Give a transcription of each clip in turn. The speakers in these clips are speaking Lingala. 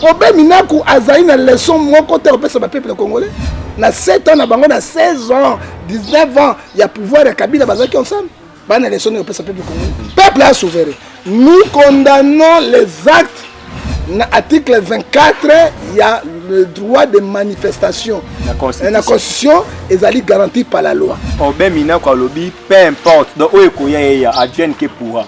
Aubin Minaku azali na leçon moko te kopesa ba peuple congolais. Na 7 ans na bango na 16 ans, 19 ans ya pouvoir ya Kabila bazalaki ensemble. Bana leçon nini kopesa peuple congolais. Peuple a souverain. Nous condamnons les actes na article 24 ya le droit de manifestation na constitution, na constitution ezali garanti par la loi. Aubin Minaku alobi peu importe donc oyo ekoya yeya advienne que pourra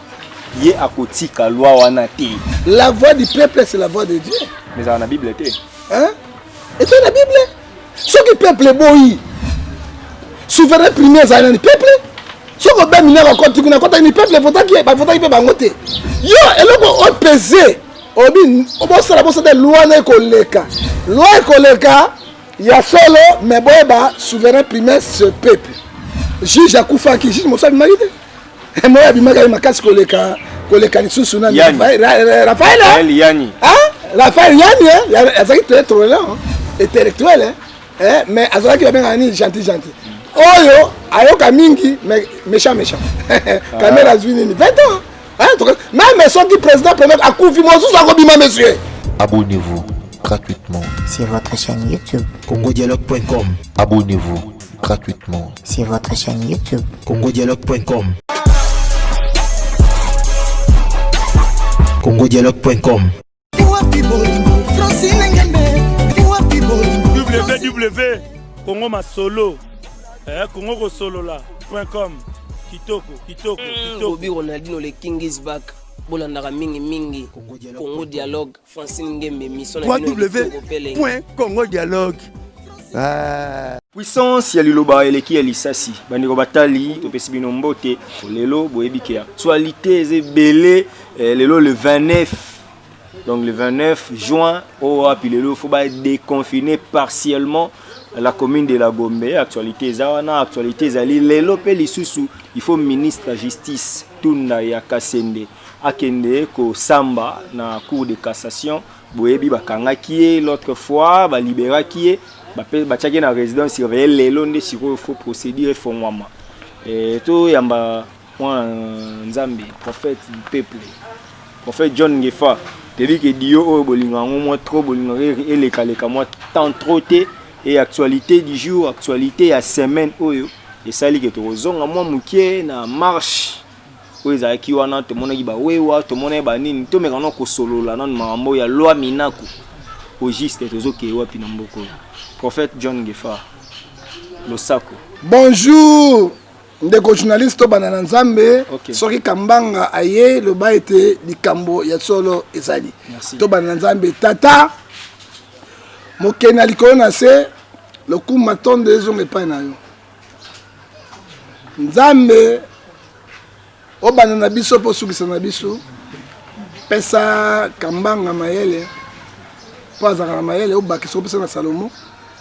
ye akotika loi wana te. La voix du peuple c'est la voix de Dieu. Mais ezala na Bible te. Hein? Ezali na Bible. Soki peuple eboyi souverain premier ezali nani peuple soki Aubin Minaku akoti kuna akotaki ni peuple evotaki ye bavotaki mpe bango te yo eloko opese obi bosala bosala loi na ekoleka loi ekoleka ya solo mais boyeba souverain primaire ce peuple juge akufaki juge mosusu abimaki te moyo abimaki aye makasi koleka koleka lisusu nani Raphaël Yani Raphaël Yani azalaki très tolérant intellectuel eh, mais azalaki babengaka nini gentil gentil oyo ayoka mingi mais méchant méchant Kamerhe azwi nini 20 ans même soki président premier akufi mosusu akobima monsieur. Abonnez-vous gratuitement sur votre chaîne YouTube congodialogue.com. Abonnez-vous gratuitement sur votre chaîne YouTube congodialogue.com. congodialogue.com. www congo masolo eh, congo kosolola.com kitoko kitoko kitoko. Bobi Ronaldinho le king is back bolandaka mingi mingi Congo Dialogue Francine Ngembe mission na bino ya kitoko pe elengi. www.congodialogue. Puissance ya liloba eleki ya lisasi. Bandeko batali, topesi bino mbote. Lelo boyebi ke actualité eza ebele. Lelo le 29, donc le 29 juin, oyo wapi lelo faut ba déconfiner partiellement la commune de la Gombe. Actualité eza wana, actualité ezali lelo pe lisusu il faut ministre ya justice Tunda ya Kasende akende kosamba na cour de cassation. Boyebi bakangaki ye l'autre fois, baliberaki ye, batiaki ye na résidence surveillée. Lelo nde sikoyo faut procédure efongwama. Toyamba mwana Nzambe, prophète du peuple, prophète John Ngefa. Toyebi ke dio oyo bolinga yango mwa trop, bolingaka elekaleka mwa temps trop te. Et actualité du jour, actualité ya semaine oyo esali ke tokozonga mwa mokie na marche oyo ezalaki wana. Tomonaki bawewa, tomonaki banini, tomeka nano kosolola nano makambo ya loi Minaku au juste tozokeye wapi na mboka oyo. Prophète John Ngefa, losako. Bonjour ndeko journaliste, tobanda na Nzambe. Okay. Soki Kambanga aye loba ete likambo ya solo ezali. Merci. Tobanda na Nzambe. Tata mokende na likolo na se, lokumu matondo ezonga epai na yo. Nzambe obanda na biso mpo osukisa na biso. Pesa Kambanga mayele mpo azalaka na mayele, obakisa opesa na Salomo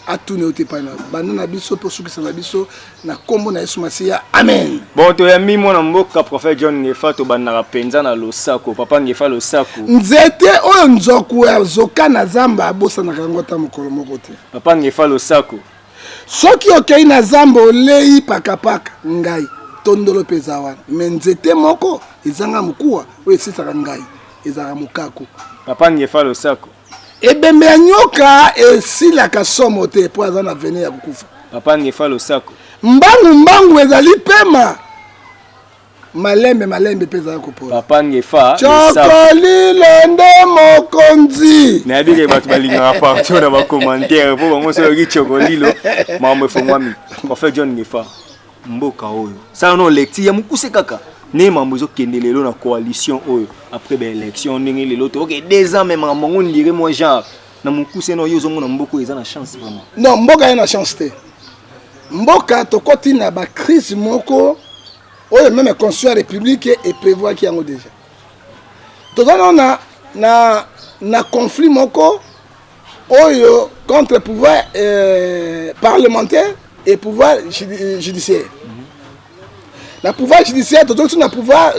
atuna yo te epai na yo. Banda na biso mpo osukisa na biso na nkombo na Yesu Masiya, amen. Bon, toyambi mwana mboka prophète John Ngefa. Tobandaka mpenza na losako. Papa Ngefa, losako. Nzete oyo nzoku azoka na zamba abosanaka yango ata mokolo moko te. Papa Ngefa, losako. Soki okei na zamba olei pakapaka ngai tondolo mpe eza wana, me nzete moko ezanga mokuwa oyo esisaka ngai ezalaka mokako. Papa Ngefa, losako. Ebembe ya nyoka esilaka somo te mpo aza na vene ya kokufa. Papa Ngefa, losako. Mbangu mbangu ezali pema, malembe malembe mpe ezali kopola. Papa Ngefa, losako. Chokolilo nde mokonzi. Nayebi ke bato balingaka partout na bacommentaire mpo bango soki oyoki Chokolilo makambo efongwami. Prophète John Ngefa, mboka oyo sala no lecture ya mokuse kaka ndenge makambo ezokende lelo na coalition oyo après baélection, ndenge lelo toyoke 2 ans, mais makambo yango ndire mwa genre na mokuse no yo ozomona mboka oyo eza na chance vraiment? Non, mboka ye na chance te. Mboka tokoti na bacrise moko oyo même constitution ya république eprévoaki yango déjà. Toza nano na conflit moko oyo contre pouvoir parlementaire et pouvoir judiciaire. Na pouvoir judiciaire tozoki na pouvoir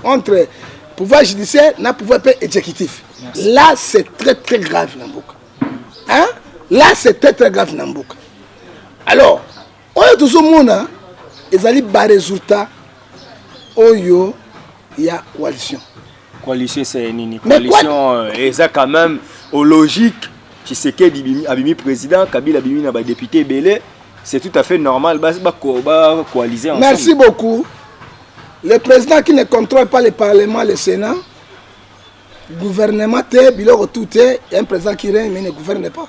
entre pouvoir judiciaire na pouvoir mpe exécutif. Là c'est très très grave na mboka, hein? Là c'est très très grave na mboka. Alors oyo tozomona ezali baresultat oyo ya coalition. Coalition c'est nini? Mais Coalition eza quand même Au logique, Tshisekedi abimi président, Kabila abimi na ba député ebele, c'est tout à fait normal ba ba ba coaliser ensemble. Merci beaucoup. Le président qui ne contrôle pas le parlement, le Sénat, gouvernement te, biloko tout te, un président qui règne mais ne gouverne pas.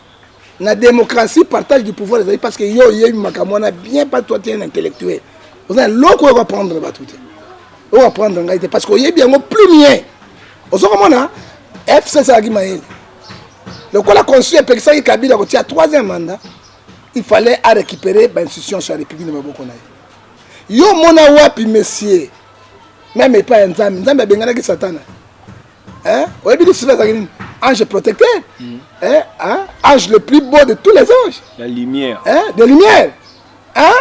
Na démocratie, partage du pouvoir ezali parce que yo oyebi makambo wana bien, pas toi, tu es un intellectuel. Oza eloko oyo okoprendre bato te, oyo apprendre ngai te, parce que oyebi yango plus mieux. Ozokomona FCC ezalaki mayele lokola constitution epekisaki Kabila kotia troisième mandat, il fallait à récupérer bainstitution ya république na maboko na ye. Yo mona wapi, monsieur? Même epai ya Nzambe, Nzambe abenganaki Satana, hein? Oyebi Lucifer azalaki nini? Ange protecteur, hein? Hein? Ange le plus beau de tous les anges. La lumière. Hein? De lumière, hein?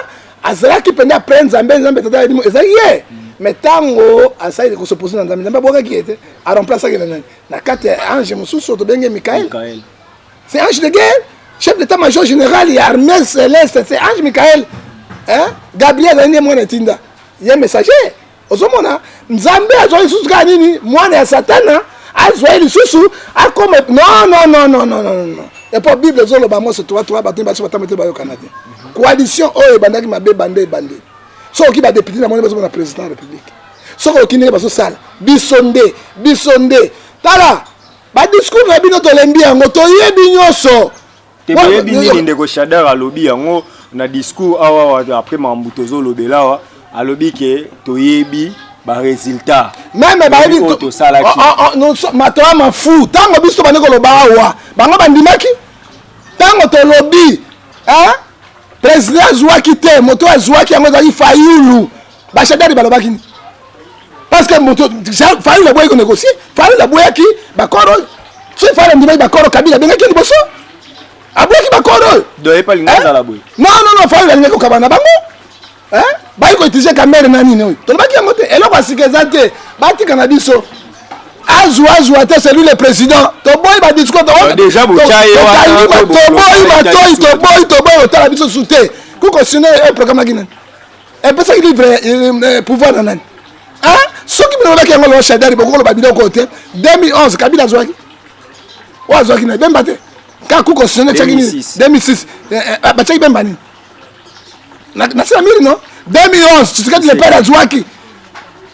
Azalaki mpenza après Nzambe, Nzambe Tata elimo ezalaki ye. Mais ntango asali kos'opposer na Nzambe, Nzambe abwakaki ye te, aremplaçaki na nani? Na kati ya ange mosusu oyo tobenge Mikael. Michael. C'est ange de guerre, chef d'état-major général ya armée céleste, c'est ange Michael, hein? Gabriel azali nde mwana etinda ye messager. Ozomona Nzambe azwa lisusu kaka nini? Mwana ya Satana azwa ye lisusu akoma? Non, non, non, non, non, non, non. Epo Bible ezoloba Mose 3 3, bato baso batambo te, bayokana te. Coalition oyo ebandaki mabe, bande ebande. Soki oki badéputé na moni bazomona président ya république, soki oki ndenge bazosala, biso nde, biso nde. Tala badiscours na bino, tolembi yango, toyebi nyonso. Te, boyebi nini? Ndeko Shadary alobi yango na discours awa après mambu tozolobela awa, alobi ke toyebi barésultat. Même bayebi. Oyo tosalaki. Mato ya mafu, ntango biso tobandi koloba awa, bango bandimaki. Ntango tolobi, hein? Président azwaki te, moto azwaki yango ezalaki Fayulu. Bashadary balobaki nini? Parce que moto Fayulu aboyaki konégocier, Fayulu aboyaki baaccord oyo. Soki Fayulu andimaki baaccord, Kabila abengaki ye liboso, aboyaki baaccord oyo. Donc ye mpe alingi azala boye? Non, non, non, Fayulu alingaki kokaba na bango, hein? Bayi koutiliser Kamerhe na nini oyo tolobaki yango te. Eloko ya sika eza te, batika na biso. Azwa, azwa te, c'est lui le président. Toboyi badiscours. Déjà botya ye wana. Toboyi matoi, toboyi, toboyi otala biso su te. Kuko sino oyo programmaki nani? Epesaki livre pouvoir na nani? Soki bino lobaki yango lelo, Shadary, bokoloba biloko oyo te. 2011 Kabila azwaki, oyo azwaki na Bemba te, kaka cour constitutionnel etiaki nini? 2006 batiaki Bemba nini na se ya mur? Non, 2011 Tshisekedi le père azwaki.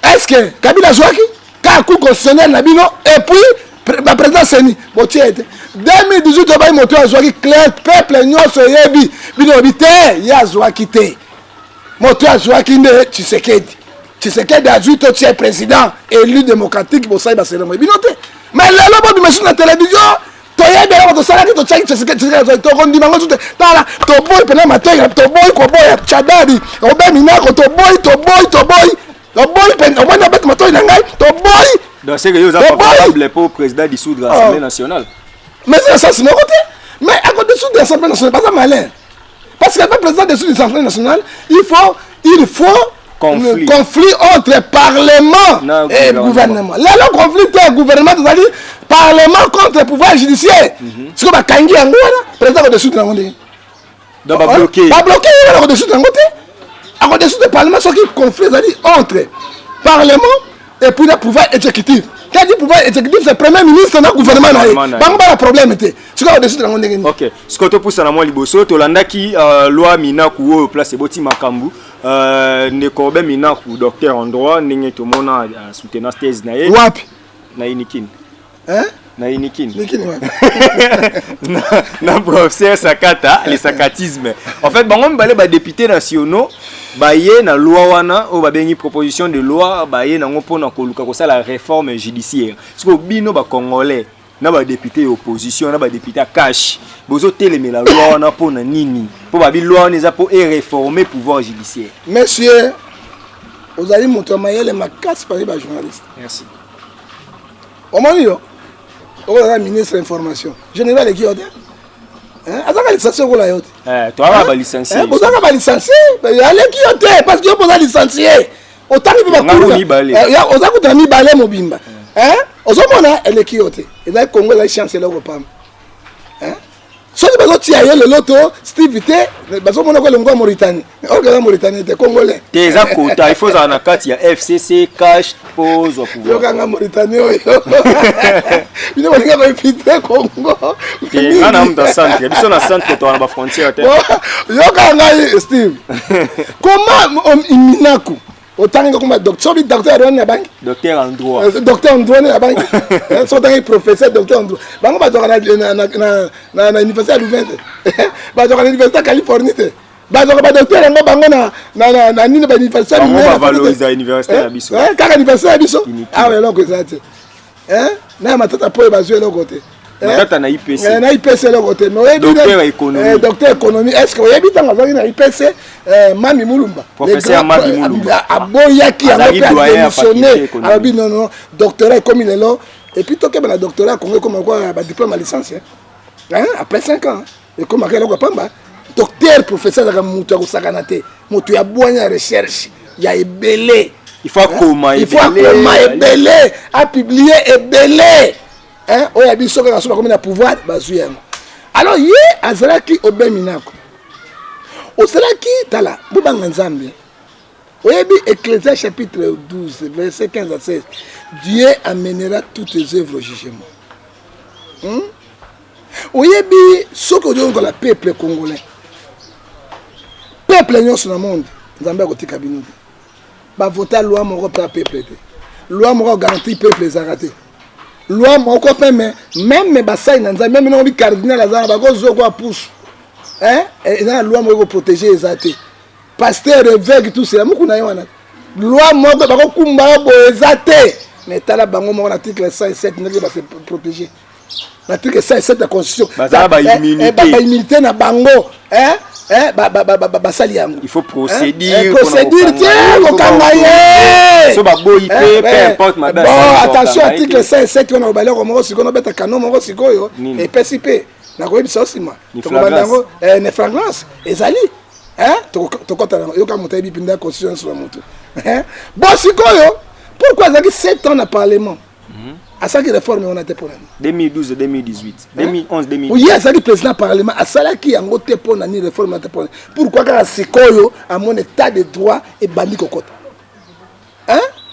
Est ce que Kabila azwaki? Kaka cour constitutionnel na bino et puis baprésident CENI botie ete 2018 obai moto oyo azwaki clair, peuple nyonso eyebi. Bino oyebi te, ye azwaki te, moto oyo azwaki nde Tshisekedi. Tshisekedi azwi, totie président élu démocratique. Bosali bacérémonie bino te, mais lelo bobima su na télévision, toyebi eloko tosalaki, totiaki Tshisekedi, tokondima ngo su te. Tala, toboyi mpena matoi, toboyi koboya Shadary obe Minaku, toboyi, toboyi, toboyi, toboyi mpenza. Omoni abeti matoi na ngai, toboyi. Donc c'est que yo oza favorable pour président dissoudre l'Assemblée nationale? Mais c'est sens moko te, mais akodissoudre l'Assemblée nationale, baza malin, parce que président dissoudre l'Assemblée nationale, il faut conflit, conflit entre parlement na et gouvernement. Lelo conflit te, gouvernement tozali parlement contre pouvoir judiciaire. Sikoyo bakangi yango wana, président akodissoudre yango ndenge? Donc babloqué. Babloqué ye wana, akodissoudre yango te. Akodissoudre parlement soki conflit ezali entre parlement et puis na pouvoir exécutif. Quand dit pouvoir exécutif, c'est premier ministre na gouvernement na ye. Bango bana problème te, sikoyo akodissoudre yango ndenge nini? Ok, sikoyo topusana mwa liboso. Tolandaki loi Minaku oyo place eboti makambo. Ndeko Aubin Minaku, docteur en droit, ndenge tomona soutenance thèse na ye. Wapi? Na Unikin. Hein? Na Unikin. Nikini wapi? Na professeur Sakata, le sakatisme en fait. Bango mibale badéputé nationaux, baye na loi wana oyo babengi proposition de loi, baye nango mpona koluka kosala réforme judiciaire. Sikoyo bino bacongolais na badéputé ya opposition na badéputé ya CACH bozotelemela loi wana mpona nini? Mpo babi loi wana eza mpo eréformer pouvoir judiciaire. Monsieur, ozali moto ya mayele makasi parmi bajournaliste. Merci. Omoni, yo okozala ministre information général, eki yo te, azaka licencié okola yo te. Toyaka balicencié. Bozaka balicencié, aleki yo te, parce que yo boza licencié, otangi mpe bakuru, oza kuta na mibale mobimba. Ozomona, eleki yo te. Ezali Congo, ezali chance, eloko pamba. Soki bazotia ye lelo to Steve te, bazomona ko elongo ya Mauritanie. Or que Mauritanie te, Congolais. Te eza kota, il faut ozala na kati ya FCC cash mpo ozwa pouvoir. Yokanga Mauritanie oyo. Bino bolinga koinfiltre Congo. Te nga na mutu ya centre, biso na centre toza na ba frontière te. Yoka ngai Steve. Comment Minaku otangi kokoma docteur, soki docteur ya na bangi, docteur en droit, docteur en droit na bangi, soki otangi professeur docteur en droit, bango bazwaka na université ya Louvain te, bazwaka na université ya Californie te, bazwaka badocteur yango bango na nini, bauniversité kaka université ya biso awa eloko eza te. Na ya matata mpo oyo bazwi eloko te. Matata na IPC. Na IPC eloko te. Mais oyebi docteur économie, docteur économie, est-ce que oyebi ntango azalaki na IPC, Mami Mulumba, professeur Mami Mulumba aboyaki yango mpe adémissionné, alobi non non, doctorat ekomi lelo. Et puis tokeba na doctorat Congo ekoma kwa badiplôme ya licence après 5 ans, ekomaka eloko ya pamba. Docteur professeur azalaka moto ya kosakana te, moto ya bwanya, ya recherche ya ebele. Il faut akoma. Il faut akoma ebele, apublie ebele. Oyo ya biso kaka so bakomi na pouvoir, bazwi yango. Alors ye azalaki Aubin Minaku, osalaki tala, bobanga Nzambe. Oyebi Ecclésiaste chapitre 12 verset 15 à 16, Dieu amènera toutes les œuvres au jugement. Oyebi soki ozongola peuple congolais, peuple nyonso na monde, Nzambe akotika bino te. Bavota loi moko mpe ya peuple te, loi moko garantie peuple ezalaka te, loi moko mpe. Me même basali na Nzambe, même nango bi cardinal aza na bakozokwa pusu, eza na loi moko ekoprotege eza te. Pasteur, évêque, tout cela, moko na ye wana, loi moko bakokumba yo boye eza te. Mais tala bango moko na article 107 ndenge base protéger, na article 107 ya constitution. Bazala baimmunité na bango, basali yango. Il faut procédure. Procédure te, kokanga ye. So baboyi pe, peu importe mabe. Bon, attention, article 107 wana obaleko moko sikoyo, nobeta kano moko sikoyo epesi mpe nakoyebisa yo nsima, tokobanda yango ne flagrance ezali tokɔta yango. Yoka, moto ayebi mpenza constitution nyonso na motu. Bon, sikoyo pourquoi azalaki 7 ans na parlement, asalaki réforme wana te mpo nani? 2012, 2018, 2011, 2018. Ye azalaki président parlement, asalaki yango te mpo na nini? Réforme wana te mpo nani? Pourquoi kaka sikoyo amoni état de droit ebandi kokɔta?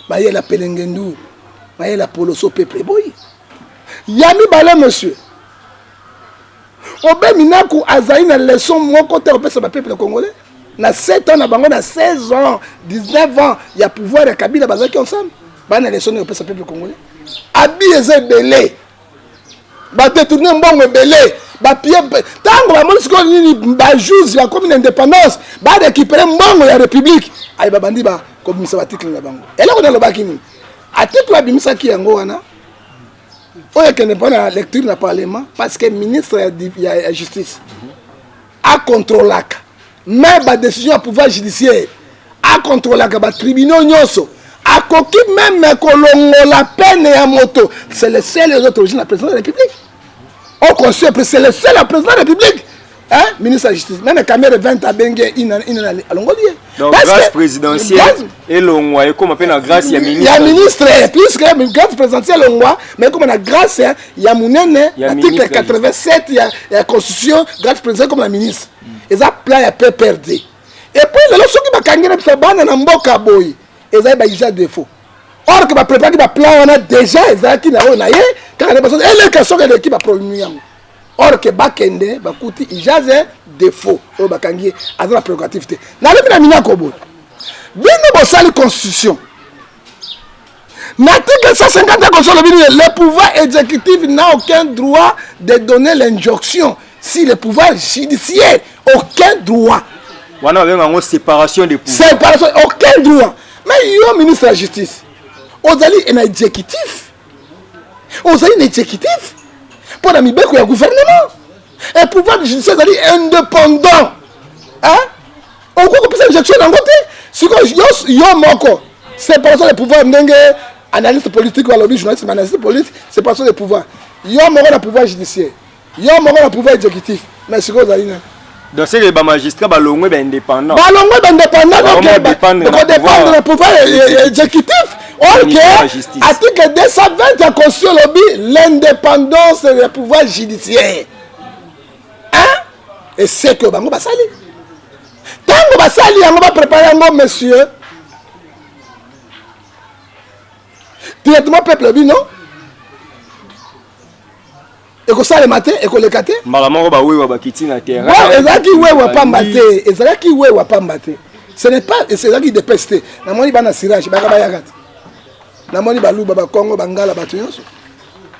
Bayela pelengendu, bayela poloso, peuple eboyi. Ya mibale, monsieur Aubin Minaku azali na leçon moko te kopesa bapeuple congolais na 7 ans na bango, na 16 ans, 19 ans ya pouvoir ya Kabila bazalaki ensemble. Bana leçon nini kopesa peuple congolais? Abi eza ebele, badétourne mbongo ebele, bapie. Ntango bamoni sikoyo nini, bajuge bakomi na indépendance, barécupere mbongo ya république, aye babandi kobimisa baarticle na bango. Eloko nalobaki nini? Article abimisaki yango wana oyo ekende mpo na lecture na parlement, parce que ministre ya justice akontrolaka même badécision ya pouvoir judiciaire, akontrolaka batribunaux nyonso, akoki même kolongola peine ya moto. C'est le seul oyo autorisé na président de la république au conseil, c'est le seul président de la république, hein? Ministre de la justice, même Kamerhe, 20 abenge ina alongoli ye. Donc grâce présidentielle elongwa, ekoma mpe na grâce ya ministre. Ya ministre, puisque grâce présidentielle elongwa, mais ekoma na grâce ya monene. Article 87 ya constitution, grâce présidentielle ekoma na ministre. Eza plan ya PPRD. Et puis lelo soki bakangi na biso bana na mboka boye, ezali bausage de faux, or que bapreparaki baplan wana déjà, ezalaki na oyo na ye kaka nde baso eleka. Soki eleki, baproblème yango, or que bakende bakuti usage de faux oyo bakangi ye aza na prérogative te. Nalobi na minako boye, bino bosali constitution na article 150 ya constitution, olobi nini? Le pouvoir exécutif n'a aucun droit de donner l'injonction si le pouvoir judiciaire, aucun droit. Wana babenga yango séparation de pouvoir. Séparation, aucun droit. Mais yo ministre ya justice, ozali na exécutif, ozali na exécutif mpo na mibeko ya gouvernement, et pouvoir judiciaire ezali indépendant, okoki kopesa injonction nango te. Sikoyo yo moko, séparation de pouvoir, ndenge analyste politique balobi, journaliste, analyste politique, séparation de pouvoir, yo moko na pouvoir judiciaire, yo moko na pouvoir exécutif, mais sikoyo ozali nani? Donc c'est que bamagistrat balongwe baindépendant. Balongwe baindépendant, kodépendre na pouvoir exécutif, or que article 220 ya constitution elobi l'indépendance du pouvoir judiciaire, hein? Eseke oyo bango basali, ntango basali yango, baprépare yango, monsieur, directement peuple bino ekosalema te, ekoleka te. Mbala moko bawewa bakiti na terrain. Bon, ezalaki wewa pamba te, ezalaki wewa pamba te. Ce n'est pas, ezalaki UDPS te. Namoni bana sirage baka bayaka te, namoni baluba, bakongo, bangala, bato nyonso,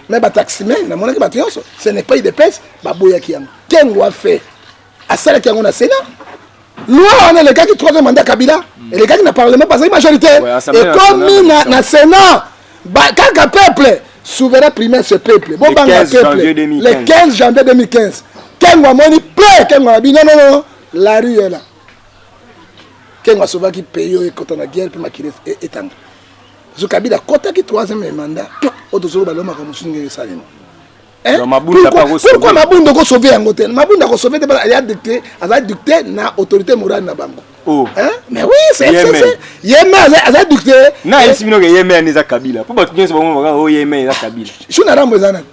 mais bataximen, namonaki bato nyonso. Ce n'est pas UDPS. Baboyaki yango. Kengo afe asalaki yango na Sénat. Loi wana elekaki, troisième mandat Kabila elekaki na parlement, bazali majorité. Ekomi na Sénat, kaka peuple souverain primaire, ce peuple bobanga peuple. Le 15 janvier 2015, Kengo amoni ple, Kengo abi: "Non, non, non, la rue est là." Kengo asovaki pays oyo ekota na guerre mpe makili etanga. So Kabila akotaki troisième mandat oyo tozoloba lelo, makambo mosusu ndenge esalema. Pourquoi Mabunda okosauve yango te? Mabunda akosauve te, aya dicté, aza dicté na autorité morale na bango. Oh. Hein? Mais oui, c'est yeme aza dicté. Na yesi bino ke yeme yani eza Kabila, po bato nyonso bango baka oyo yeme eza Kabila. Shuna Rambo eza nani?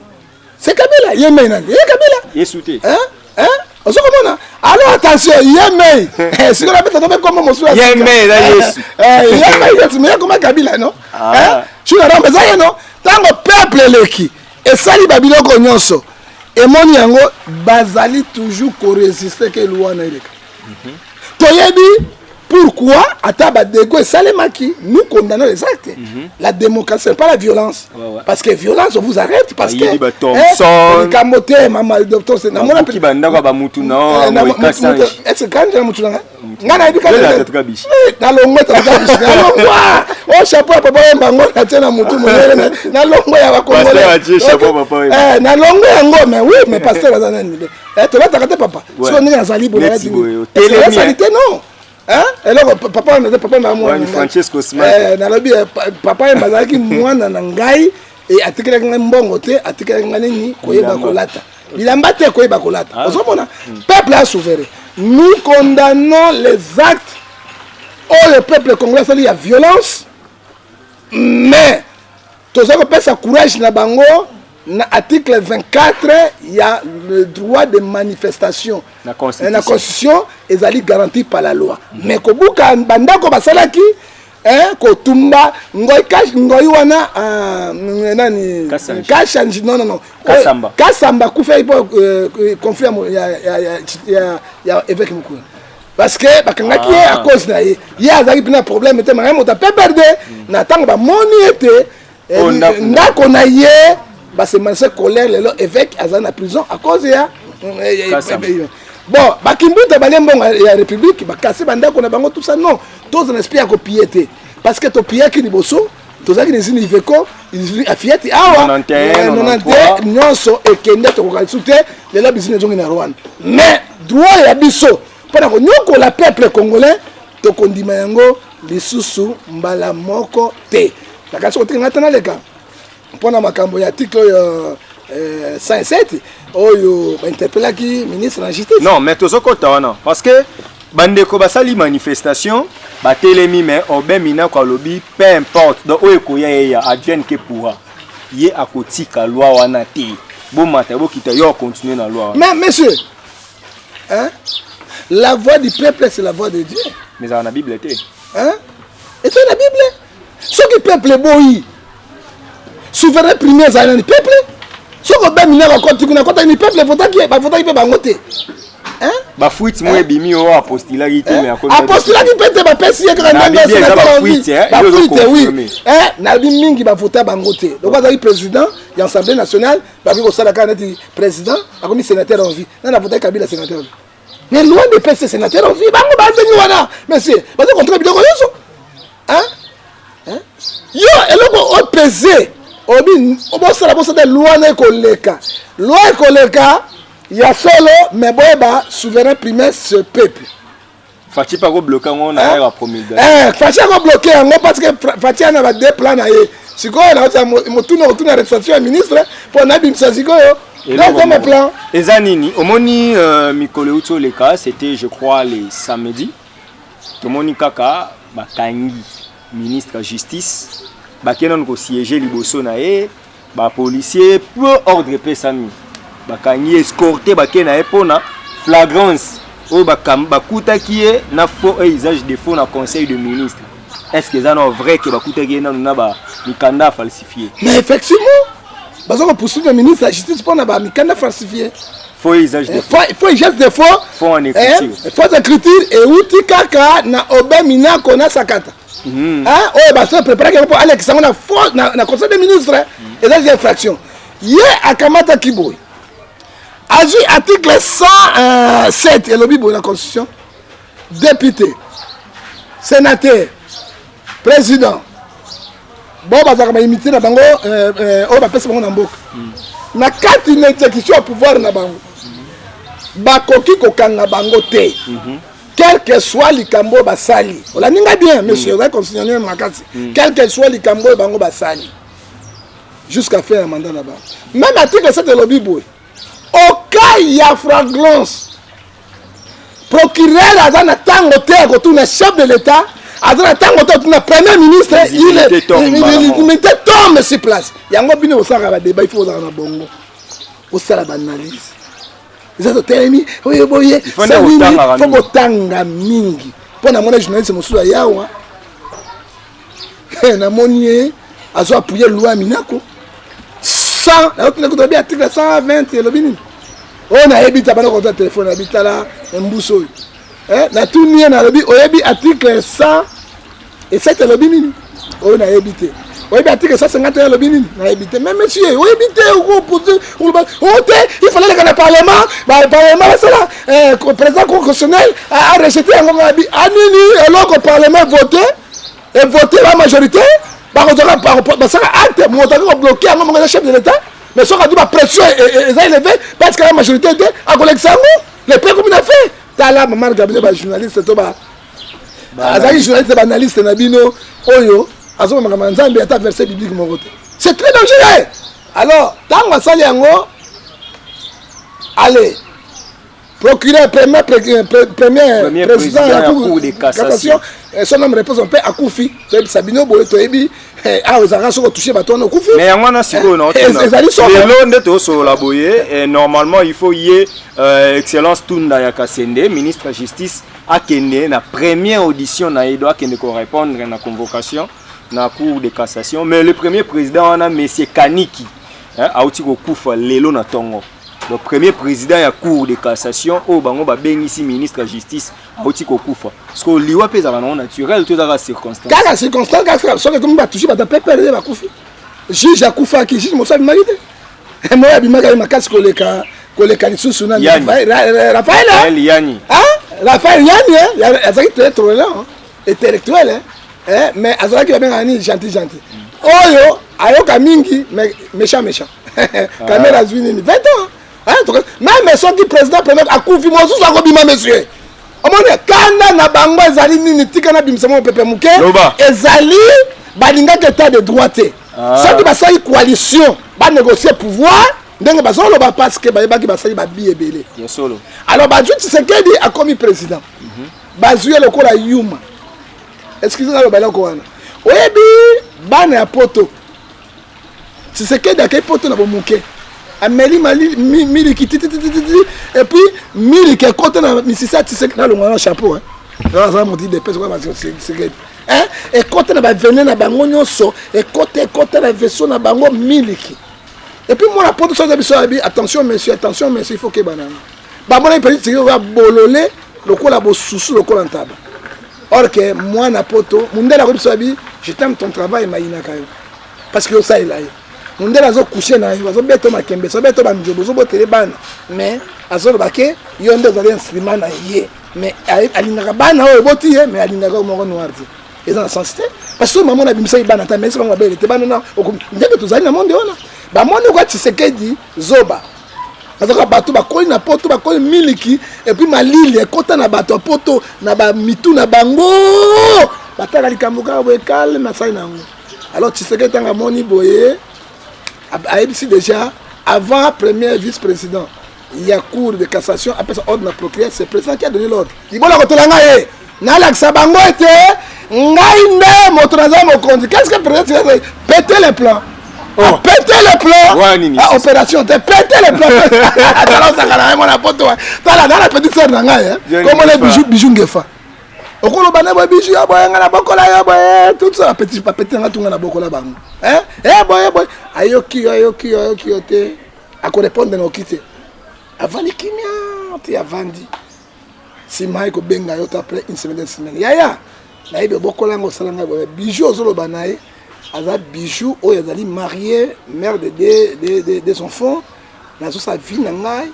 C'est Kabila. Yeme nani? Ye Kabila. Yesu te. Hein? Hein? Ozo komona? Alors attention, yeme sikoyo napesa to mpe kombo mosusu. Yeme eza Yesu. Yeme Yesu, mais ye koma Kabila, non? Ah. Shuna Rambo eza ye, non? Ntango peuple eleki, esali babiloko nyonso, emoni yango, bazali toujours korésister ke loi wana eleka. Toyebi pourquoi ata badégâts esalemaki. Nous condamnons les actes. La démocratie, c'est pas la violence. Parce que violence, on vous arrête parce que Bayibi ba Thomson. Likambo te, mama docteur, namona. Babuki bandako ya bamutu na Kasanji. Est-ce kanja na mutu na ngai, ngai nayebi? Yola tatuka bishi. Nalongwe, tatuka bishi, nalongwa o chapeau ya papa Wemba ngo natie na mutu monene, nalongwa ya Pasteur atie chapeau papa Wemba. bakongole, nalongwa yango. Mais oui, mais pasteur aza nani? Tolataka te papa. Siko ndenge nazali boye, Neti boye, otelemi, ezali te, non? Eloko papa wana, papa na mwana Wani na ngai. Francesco Smart. Nalobi papa Wemba azalaki mwana na ngai e atikelaki ngai mbongo te, atikelaki ngai nini? Koyeba Bilamba. kolata bilamba te, koyeba kolata. Ozomona, peuple a souverain. Nous condamnons les actes oyo peuple congolais asali ya violence, mais toza kopesa courage na bango na article 24 ya le droit de manifestation. Na constitution. Na constitution ezali garanti par la loi. Mais kobuka bandako basalaki, kotumba ngoi ngoi wana, nani? Kasanji. Kashanji, non, non, non. Kasamba. Kasamba akufaki mpo conflit ya évêque Mokuna, parce que bakangaki ye à cause na ye. Ye azalaki mpena problème te, makai moto aPPRD na ntango bamoni ete Oh, ndako. Ndako na ye basemanse colère. Lelo évêque aza na prison à cause ya Kasamba. Bon, bakimbuta balie mbongo ya république, bakase bandako na bango, tout ça. Non, toza na esprit ya kopiller te, parce que topillaki liboso, tozalaki na usine Iveco, Fiat awa. 91, 91 nyonso ekende, tokoka lisusu te. Lelo bisine ezongi na Rwanda. Mais droit ya biso mpona konyokola peuple congolais, tokondima yango lisusu mbala moko te. Nakasi kotika ngai te, naleka mpona makambo ya article oyo 107 oyo bainterpelaki ministre na justice. Non, mais tozokɔta wana parce que bandeko basali manifestation, batelemi, mais Aubin Minaku alobi peu importe, donc oyo ekoya yeya, advienne que pourra, ye akotika loi wana te. Bomata, bokita, yo acontinue na loi wana. Mais monsieur, hein? La voix du peuple, c'est la voix de Dieu. Mais ezala na Bible te. Hein? Eza na Bible. Soki peuple eboyi, souverain premier ezali nani? Peuple. Soki Aubin Minaku akoti kuna, akotaki ni peuple evotaki ye, bavotaki mpe bango te. Hein? Bafuite mo ebimi oyo apostulaki te, mais akomi. Apostulaki mpe te, bapesi ye kaka Na ndenge Bible eza sénateur. bafuite, eh, yo Bafuite, oui. ozoconfirme. Nalobi mingi bavota bango te. Loko azalaki président ya Assemblée nationale, bakoki kosala kaka neti président akomi sénateur en vie. Nani avotaki Kabila sénateur en vie? Mais loin de pese sénateur en vie, bango bandenge wana, monsieur, baza contrôle biloko nyonso. Hein? Hein? Yo eloko opese obi bosala, bosala loi na ekoleka, loi ekoleka ya solo. Mais boyeba, souverain primaire, ce peuple. Fatshi mpe akobloquer yango na ya promulgation. Fatshi akobloquer yango parce que Fatshi ana ba deux plan na ye. Sikoyo naotia motuna, kotuna rétractation ya ministre mpo nabimisa sikoyo deuxième plan. Eza nini? Omoni, mikolo euti oleka, c'était, je crois, le samedi, tomoni kaka bakangi ministre ya justice, bakei nanu kosiéger liboso na ye, bapolicier po ordre epesami, bakangi, escorte, bakei na ye mpona Flagrance oyo bakutaki ye na faux et usage de faux na conseil de ministre, est ce que eza na vrai ke bakutaki ye nanu na bamikanda falsifié? Mais effectivement, baza kopoursuivre ministre ya justice mpona bamikanda falsifié. Faux usage de faux, faux usage de faux. Faux en écriture. Faux écriture euti kaka na Aubin Minaku na Sakata. Oyo baso préparaki yango mpo alekisa yango na faux na conseil des ministres. Eza des infraction. Ye akamataki boye, azwi article 107, elobi boye na constitution: député, sénateur, président, bo bazalaka baimmunité na bango oyo bapesa bango na mboka na kati na exécution ya pouvoir na bango, bakoki kokanga bango te, quel que soit likambo oyo basali. Olandi ngai bien, monsieur? Ozali constitutionnel makasi. Quel que soit likambo oyo bango basali jusqu'à fin ya mandat na bango. Même article 7 elobi boye: au cas ya flagrance, procureur aza na ntango te ya kotuna chef de l'État, aza na ntango te kotuna premier ministre. L'immunité tombe sur place. Yango bino bosalaka badébat, il faut ozala na bongo, osala baanalyse. Eza totelemi oyo boye, fo botanga mingi. Mpo namona journaliste mosusu ayawa, namoni ye azo appuyer loi Minaku 100. Nayotina kutu, article 120 elobi nini oyo nayebi te. Abanda kozwa telefone, nayebi, tala mbuso oyo, natuni ye, nalobi: "Oyebi article 107 elobi nini?" "Oyo nayebi te." "Oyebi article 151 elobi nini?" "Nayebi te." "Mais monsieur, oyebi te, oloba o te, il fallait leka na parlement, parlement basala, président constitutionnel arejeté yango." Ngabi anini eloko parlement voté, evote ba majorité, bakozwaka basaka acte, moto akoki kobloquer yango mongo eza chef de l'État. Mais soki adu bapression eza élevé parce que la majorité te, akolekisa yango. Le prix komi na fait, tala mama Gabriel, bajournaliste to azalaki journaliste, baanalyste na bino oyo azoma makambo ya Nzambe, ata verset biblique moko te. C'est très dangereux. Alors ntango asali yango, allez, procureur premier, premier président ya cour de cassation, son homme repose mpe akufi. Toyebisa bino boye, toyebi awa ezalaka soki otouche bato wana, okufi. Mais yango wana sikoyo ezali lelo nde tozosolola boye, normalement il faut ye excellence Tunda ya Kasende, ministre ya justice, akende na première audition na ye, do akende korépondre na convocation na cour de cassation. Mais le premier président wana, monsieur Kaniki, auti kokufa lelo na ntongo. Donc premier président ya cour de cassation oyo bango babengisi, ministre ya justice, auti kokufa. Parce que liwa mpe ezalaka nango naturel to ezalaka circonstance? Kaka circonstance. Kaka soki ekomi batouche bato pepere, bakufi. Juge akufaki, juge mosusu abimaki te, moyo abimaki aye makasi koleka lisusu nani? Raphaël Yani. Raphaël Yani azalaki très tolérant, intellectuel, mais azalaki, babengaka nini, gentil gentil, oyo ayoka mingi, mais méchant méchant. Kamerhe azwi nini? 20 ans. Même soki président premier akufi, mosusu akobima. Monsieur, omoni kanda na bango ezali nini? Tika nabimisa mo pepe moke. Ezali balingaki état de droit te. Soki basali coalition, banégocie pouvoir ndenge bazoloba, parce que bayebaki basali babi ebele. Alors bazwi Tshisekedi, akomi président, bazwi ye lokola yuma. Excuse, naloba eloko wana. Oyebi bana ya poto, Tshisekedi akei poto na bomoke, ameli miliki tititititi, et puis miliki ekota na misisi ya Tshisekedi. Nalongwa na chapeau, aza moti depese Tshisekedi, ekota na baveine na bango nyonso, ekota, ekota na vaisseau na bango miliki. Et puis mwana poto soki biso abi: "Attention monsieur, attention monsieur, il faut keba nango." Bamona petit Tshisekedi oyo bolole lokola bosusu, lokola ntaba. Or que mwana poto, mundele akoki biso abi: "Je t'aime ton travail", mayinaka yo parce que osalela ye. Mundele azocoucher na yo, azobeta makembe, azobeta banjobo, ozobotele bana, mais azoloba ke yo nde ozali instrument na ye. Mais alingaka bana oyo eboti ye, mais alingaka moko noir te. Eza na sens te, parce que mama nabimisaki bana ta, mais bango babele te bana na ndenge tozali na monde wana. Bamoni okwa Tshisekedi zoba, azalaka bato bakoli na poto, bakoli miliki, et puis malili ekɔta na bato ya poto na bamitu na bango, batala likambo kaka boye, calme, asali na yango. Alors Tshisekedi, ntango amoni boye, ayebisi déjà avant premier vice président ya cour de cassation apesa ordre na procureur. C'est président qui a donné l'ordre. Libola kotela ngai ye, nalakisa bango ete ngai nde moto naza mokonzi. Qu'est ce que président péter le plan? Oh. Péter le plan. Wana nini? Ah, opération te péter le plan. Tala osaka na ye mwana poto. Tala na la petite sœur na ngai hein. John Comme les Ngefa. bijou bijou ngefa. Okoloba na boye bijou ya boye nga na bokola yo boye tout ça petit pa petit nga tunga na bokola bango. Hein? Eh boye boye ayoki yo ayoki yo ayoki yo te. Ako répondre na okite. Avandi kimia ti avandi. Sima ekobenga yo te après une semaine 2 semaines. Yaya nayebi obokola yango osala ngai boye bijou ozoloba na ye aza bijou oyo azali marié, mère de deux enfants, nazosala vie na ngai,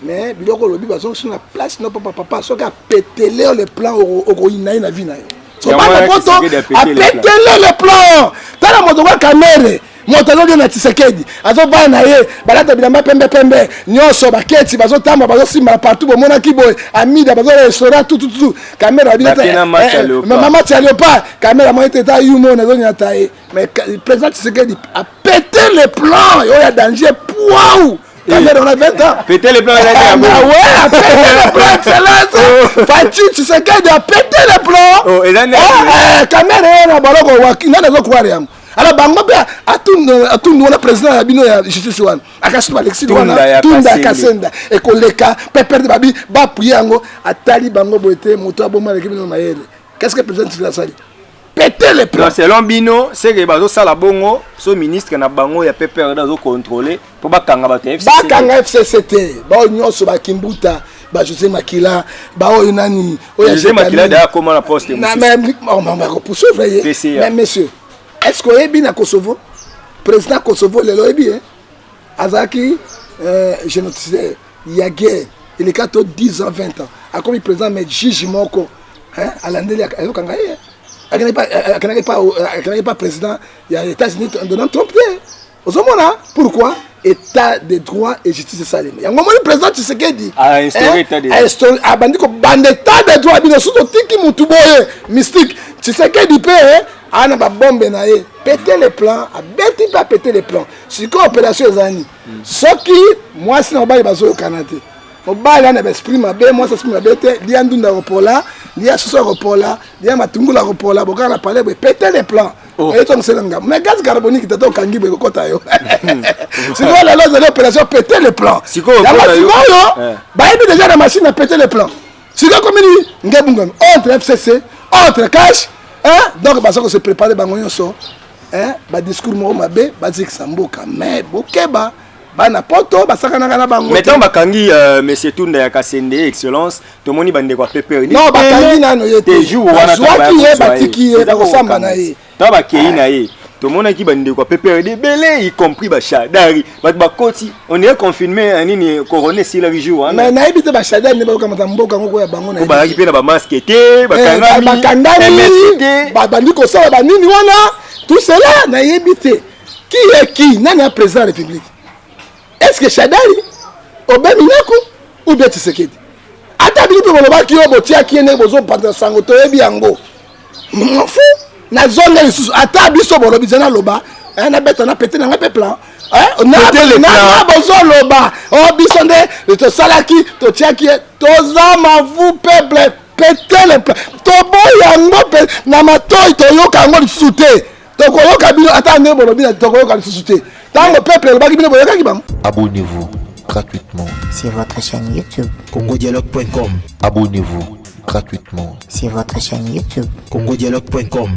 mais biloko olobi bazongisi na place no papa papa. Soki apetele yo le plan, okoyina ye na vie na yo. So Yango bana wana poto Tshisekedi apetele plan. apetele le plan. Tala moto kwa Kamerhe, moto azolia na Tshisekedi, azobana na ye, balata bilamba pembe pembe nyonso, baketi bazotamba, bazosimba partout. Bomonaki boye amida bazo restaurant tututu Kamerhe. Bakei na match ya Léopard. Match ya Léopard, Kamerhe amoni ete eza yumo nazonyata ye, mais président Tshisekedi apete le plan oyo ya danger poau. Kamerhe on a 20 ans. Péter le plan ezalaki Ah, yango. bah ouais, a pété le plan, excellence. Fatshi Tshisekedi a pété le plan. Oh, eza nde- Oh, eh, Kamerhe oyo na baloko waki nani azokware yango. Alors bango mpe atundu wana président ya bino ya justice wana akasi balekisi Tunda wana ya Tunda ya Kasende. Kasenda ekoleka peperde babi bapuye yango atali bango boye te. Moto aboma aleki bino mayele. Qu'est-ce que président Tshisekedi asali? Pété le plan. Donc selon bino, seke bazosala bongo so ministre na bango ya PPRD azocontrôle mpo bakanga bato ya FCC. Bakanga FCC te, baoyo nyonso bakimbuta, bajosé Makila, baoyo nani oyo José Makila daya akóma na poste Na- mosusu. mais oh, mais bakopoursuivre ye. PCA. Mais monsieur, est ce que oyebi na Kosovo, président Kosovo lelo oyebi ye azalaki génocidaire ya guerre eleka to 10 ans, 20 ans, akomi président, mais juge moko, hein, alandeli azokanga ye, akendaki pa président ya États-Unis Donald Trump te. Ozomona pourquoi état de droit et justice esalema yango. Omoni président Tshisekedi A instauré état de droit. Abandi kobanda état de droit. Bino soki otiki mutu boye mystique, Tshisekedi mpe aa na babombe na ye. Péter le plan, abeti mpe apete le plan. Sikoyo opération ezani? Soki mwasi na mobali bazoyokana te, mobali ana baesprit mabe, mwasi esprit mabe te, lia ndunda kopola, lia soso ya kopola, lia matungulu ya kopola, bokaka na palais boye, péter le plan. Oh. Ezongisela ngambo, mais gaz carbonique tata okangi boye ekokɔta yo. Sikoyo lelo ezali opération péter le plan. Sikoyo yango mpona yo- sikoyo Eh. bayebi déjà na machine na péter le plan. Sikoyo komi nini? Ngebungami entre FCC, entre CACH, hein? Donc baza kose préparer bango nyonso, hein? Badiscours moko mabe bazikisa mboka, mais bokeba, bana poto basakanaka na bango Mais te. ntango bakangi monsieur Tunda ya Kasende, excellence, tomoni bandeko ya PPRD Non, bakangi nano ye te. Jour wana Bazwaki ye, batiki ye, bakosamba na ye. Ntango bakei na ye, tomonaki bandeko ya PPRD ebele, y compris bashadari, bato bakoti, on est confirmé nini, corona esilaki jour wana. Mais nayebi te bashadari nde bayokamata mboka yango koya bango. Po bazalaki mpe na bamasque te, bakangami. Bakangami. MST. Bandi kosala banini wana, tout cela nayebi te. Qui est qui? Nani ya président ya république? Est ce que Shadari, Aubin Minaku ou bien Tshisekedi? Ata bino mpe bolobaki oyo botiaki ye ndenge bozopanza sango, toyebi yango mafu. Nazonga lisusu, ata biso bolobi ze naloba, nabeta na pete na ngai mpe plan. Péter le plan. Na bozoloba o biso nde tosalaki, totiaki ye, toza mavu. Peuple, péter le plan, toboya yango mpe na matoi toyoka yango lisusu te. Tokoyoka bino ata ndenge bolobi na tokoyoka lisusu te. Ntango peuple elobaki, bino boyokaki bango. Abonnez-vous gratuitement. Sur votre chaîne YouTube. congodialogue.com. Abonnez-vous gratuitement. Sur votre chaîne YouTube. congodialogue.com.